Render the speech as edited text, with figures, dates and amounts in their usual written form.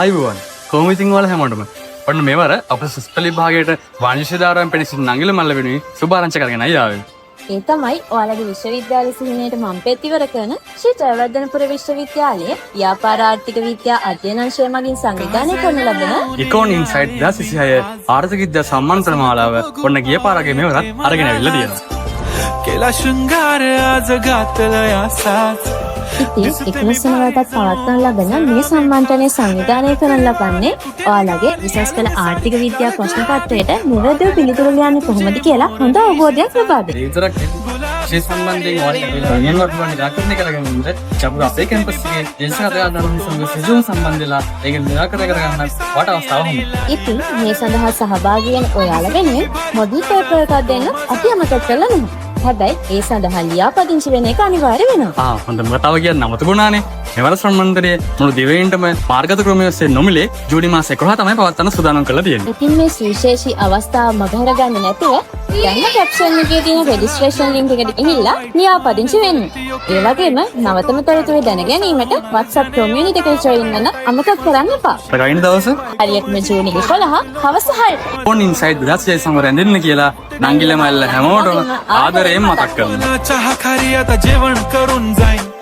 ආයුබෝවන්. කොහොම ඉතින් ඔයාලා හැමෝටම? ඔන්න මෙවර අප සුස්පල විභාගයට වාණිජ්‍ය දාරයන් පෙනී සිටින නංගිල මල්ල වෙනුවෙන් සුභ කරගෙනයි ආවේ. ඒ තමයි ඔයාලගේ විශ්වවිද්‍යාල සිහිනයට මංපෙත් ඉවර කරන ශ්‍රී ජයවර්ධනපුර විශ්වවිද්‍යාලයේ ව්‍යාපාර ආර්ථික විද්‍යා අධ්‍යයනාංශය මගින් සංවිධානය කරනු ලබන ඉකෝන් ඉන්සයිට් 2026 ආර්ථික විද්‍යා සම්මාන මාලාව ඔන්න ගිය පාරගේ මෙවරත් අරගෙන ඇවිල්ලා තියෙනවා. केला शृंगार आज घातलया साज. ඉතින් 11 වන වරටත් පවත්වනු ලබන මේ සම්මන්ත්‍රණය සංවිධානය කරන ලබන්නේ ඔයාලගේ උසස් පෙළ ආර්ථික විද්‍යා ප්‍රශ්න පත්‍රයට නිවැරදිව පිළිතුරු ලියන්නේ කොහොමද කියලා හොඳ අවබෝධයක් ලබා දෙන්න. ඒ විතරක් නෙවෙයි, විෂය සම්බන්ධයෙන් ඔයාලට නියම වටුවා නිරාකරණය කරගන්න ජපුර අපේ කැම්පස් එකේ දේශක අධ්‍යාපන සමග සජීව සම්බන්ධ වෙලා ඒක නිරාකරණය කරගන්නත් ඔයාට අවස්ථාව හම්බ. ඉතින් මේ සඳහා සහභාගී වෙන ඔයාලා වෙනුවෙන් මොඩල් පේපර් එකක් දෙන්න අපි අමතක කරලා නැහැ. හැබැයි ඒ සඳහා ලියාපදිංචි වෙන එක අනිවාර්ය වෙනවා. ආ, හොඳම කතාව කියන්න අමතක වුණානේ. මෙවර සම්මන්ත්‍රණය මුළු දිවයිනටම මාර්ගත ක්‍රමය ඔස්සේ නොමිලේ ජූනි මාස 11 තමයි පවත්වන්න සූදානම් කරලා තියෙන්නේ. ඉතින් මේ සුවිශේෂී අවස්ථාව මගහැර ගන්න නැතුව දැන්ම කැප්ෂන් එකේ තියෙන රෙජිස්ට්‍රේෂන් ලින්ක් එකට ගිහිල්ලා ලියාපදිංචි වෙන්න. ඒ වගේම නවතම තොරතුරු දැන ගැනීමට WhatsApp community එකට ජොයින් වෙන්න අමතක කරන්න එපා. රගයින දවස හරියටම ජූනි 11 හවස 6ට. ඉකෝන් ඉන්සයිට් 2026 සමග රැඳෙන්න කියලා නංගිල මල්ල හැමෝටම ආදරයෙන් මතක් කරනවා. चहा खारी आता जेवण करून जाईन.